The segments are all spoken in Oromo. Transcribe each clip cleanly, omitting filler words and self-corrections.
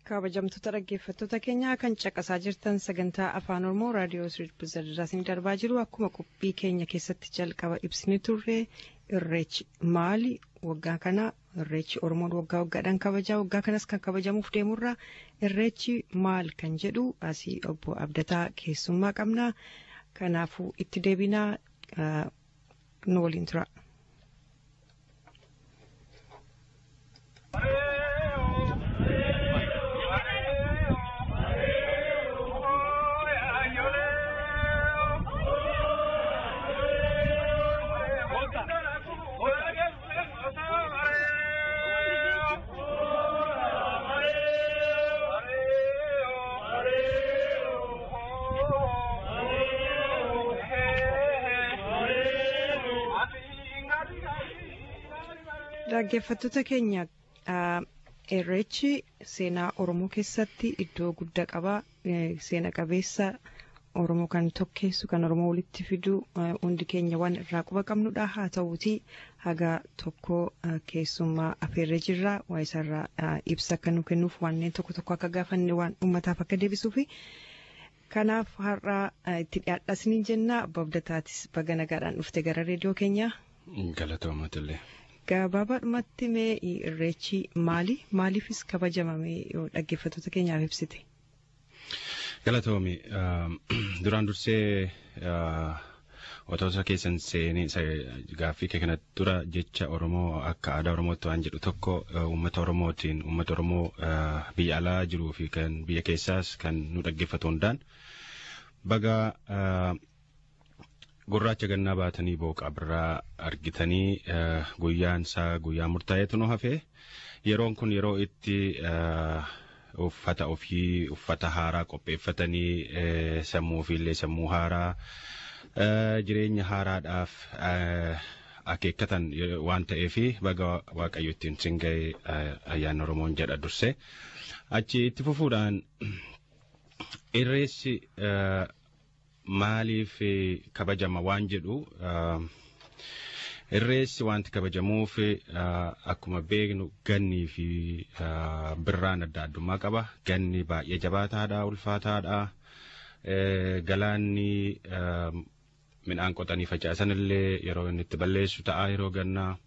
Kabajamtoota dhaggeeffattoota keenyaa kan caqasaa jirtan sagantaa Afaan Oromoo raadiyoo Sirbi darbaa jiru. Akkuma qophii keenya keessatti jalqaba ibsine turre, Irreechi maali? Waggaa kana Irreechi Oromoon waggaa waggaadhaan kabajaa, waggaa kanas kan kabajamuuf deemurra Irreechi maal kan jedhu asii obbo Abdataa keessummaa qabna. Kanaafuu itti deebinaa, nu waliin tura. Dhaggeeffattoota keenya, Irreechi seenaa Oromoo keessatti iddoo guddaa qaba. Seena qabeessa Oromoo kan tokkeessu, kan Oromoo walitti fidu, hundi keenya waan irraa quba qabnudha. Haa ta'uuti haga tokko keessummaa afeerree jirra. Waa isarraa ibsa akka nu kennuuf, wanneen tokko tokko akka gaafanne waan uummataaf akka deebisuufi. Kanaaf har'a itti dhiyaadhas ni jenna. Abba Abdataatis baga nagaadhaan dhufte gara reediyoo keenyaa. Galatoomatillee. Gabaabaadhumatti mee Irreechi maali? Maaliifis kabajamame yoo dhaggeeffattoota keenyaaf ibsite? Galatoomi. Duraan dursee otoo keessan seenee gaaffii kee kana dura, jecha Oromoo akka aadaa Oromootti waan jedhu tokko uummata Oromootiin, uummata Oromoo biyya alaa jiruu fi kan biyya keessaas kan nu dhaggeeffatu hundaan, baga gurraacha gannaa baatanii booqa birraa argitanii. Guyyaan isaa guyyaa murtaa'eetu nu hafe. Yeroon kun yeroo itti uffata ofii, uffata haaraa qopheeffatanii, sammuu ofiillee sammuu haaraa, jireenya haaraadhaaf akeekkatan waan ta'eefi, baga Waaqayyo ittiin sin ga'e ayyaanni Oromoon jedha dursee. Achi itti fufuudhaan, Irreessi maaliif kabajama waan jedhu, Irreessi wanti kabajamuuf akkuma beeknu gannii fi birraan adda addummaa qaba. Ganni baay'ee jabaataadha, ulfaataadha. Galaanni midhaan qotanii facaasan illee yeroo inni itti balleessu ta'a yeroo gannaa.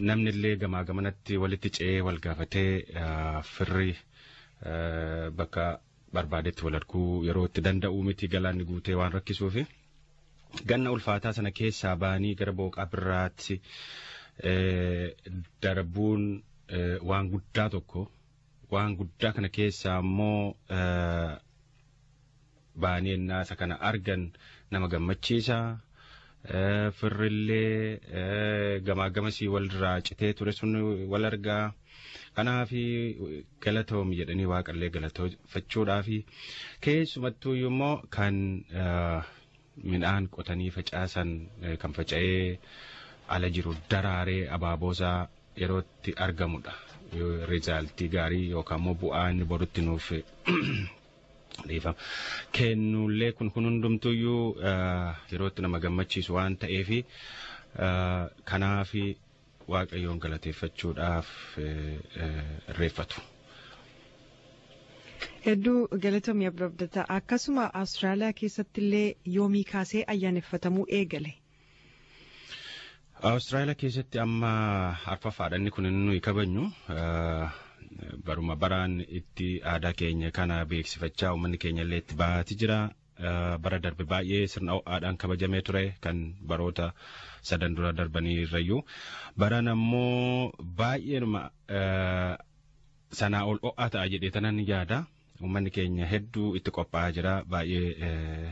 Namni illee gamaa gamanatti walitti ce'ee wal gaafatee firri bakka barbaadetti wal arguu yeroo itti danda'u miti, galaanni guutee waan rakkisuufi. Ganna ulfaataa sana keessaa ba'anii gara booqaa birraatti darbuun waan guddaa tokko. Waan guddaa kana keessaa immoo ba'anii ennaa isa kana argan nama gammachiisa. Firrillee gamaa gamasii walirraa citee ture sun wal argaa. Kanaaf galatoomi jedhanii Waaqallee galatooffachuudhaafi, keessumattuu immoo kan midhaan qotanii facaasan, kan faca'ee ala jiru daraaree abaaboosaa yerootti argamudha. Rizaaltii gaarii yookaan immoo bu'aa inni borutti nuuf dhiifama kennullee kun hundumtuyyuu yerootti nama gammachiisu waan ta'eefi, kanaaf Waaqayyoon galateeffachuudhaaf irreeffatu. Hedduu galatoomii, Abba Abdataa. Akkasuma Awustiraaliyaa keessatti illee yoomii kaasee ayyaaneffatamuu eegale? Awustiraaliyaa keessatti amma arfaffaadha inni kun nuyi kabajnu. Baruma baraan itti aadaa keenya kana beeksifachaa uummanni keenya illee itti bahaati jira. Bara darbe baay'ee sirna ho'aadhaan kabajamee ture kan baroota sadan dura darbanii irrayyuu. Baran ammoo baay'eenuma sanaa ol ho'aa ta'a jedhee tanan yaada. Uummanni keenya hedduu itti qophaa'aa jira. Baay'ee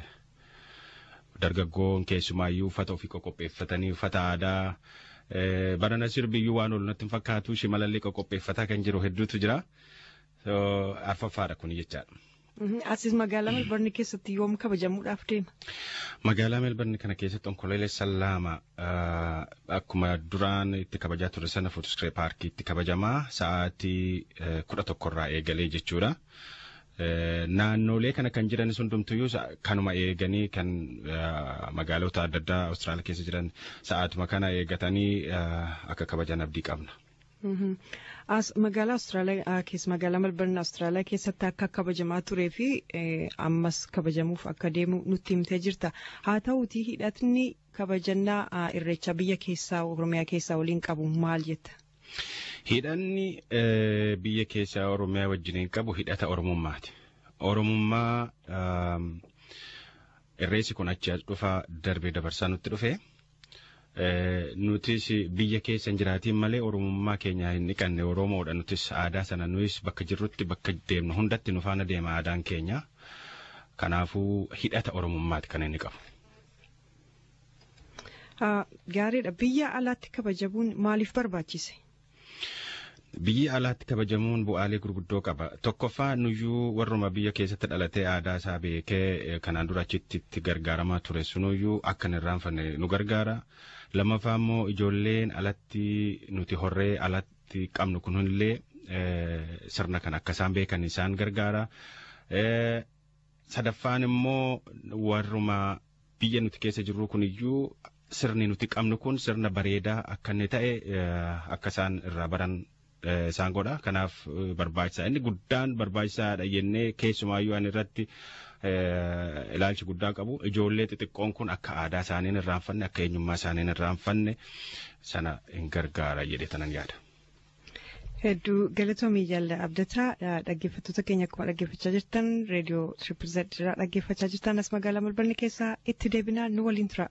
dargaggoon keessumaayyuu uffata ofii qoqopheeffatanii, uffata aadaa, barana sirbiyyuu waan ol natti hin fakkaatu, shimalallee qoqopheeffataa kan jiru hedduutu jira. Arfaffaadha kun jechaadha. Asis magaalaa Melbourne keessatti yoom kabajamuudhaaf deema? Magaalaa Melbourne kana keessatti Onkoloolessa 2 akkuma duraan itti kabajaa ture sana Footscray Paarkiitti kabajamaa, sa'aatii 11rraa eegalee jechuudha. Naannolee kana kan jiran hundumtuyyuu kanuma eeganii, kan magaalota adda addaa Awustiraaliyaa keessa jiran sa'aatuma kana eeggatanii akka kabajan abdii qabna. As magaalaa Awustiraaliyaa keessa magaalaa Melbourne Awustiraaliyaa keessatti akka kabajamaa turee fi ammas kabajamuuf akka deemu nutti himtee jirta. Haa ta'uutii hidhatni kabajannaa irreechaa biyya keessaa Oromiyaa keessaa waliin qabu maal jetta? Hidhanni biyya keessaa Oromiyaa wajjiniin qabu hidhata Oromummaati. Oromummaa irreessi kun achi as dhufaa darbee dabarsaa nutti dhufe. Nutis biyya keessa hin jiraatiin malee Oromummaa keenya hin dhiqanne Oromoodha. Nutis aadaa sana nuyis bakka jirrutti bakka deemnu hundatti nu faana deema aadaan keenya. Kanaafuu hidhata Oromummaati kan inni qabu. Gaariidha. Biyya alaatti kabajamuun maaliif barbaachise? Biyya alaatti kabajamuun bu'aalee gurguddoo qaba. Tokkoffaa nuyyuu warruma biyya keessatti dhalatee aadaa isaa beekee kanaan dura achitti itti gargaaramaa ture sunuyyuu akka hin irraanfanne nu gargaara. Lammaffaa immoo ijoolleen alatti nuti horree alatti qabnu kunillee sirna kan akka isaan beekan isaan gargaara. Sadaffaan immoo warruma biyya nuti keessa jirru kuniyyuu sirni nuti qabnu kun sirna bareedaa akka inni ta'e akka isaan irraa baran isaan godha. Kanaaf barbaachisaa. Inni guddaan barbaachisaadha jennee keessumaayyuu ani irratti ilaalchi guddaa qabu. Ijoollee xixiqqoon kun akka aadaa isaanii hin irraanfanne, akka eenyummaa isaanii hin irraanfanne sana hin gargaara jedhee tanan yaada. Hedduu galatoomii jaalla abdataa dhaggeeffattoota keenya akkuma dhaggeeffachaa jirtan reediyoo Triple Z irraa dhaggeeffachaa jirtan as magaalaa Melbourne keessaa itti deebinaa nu waliin tura.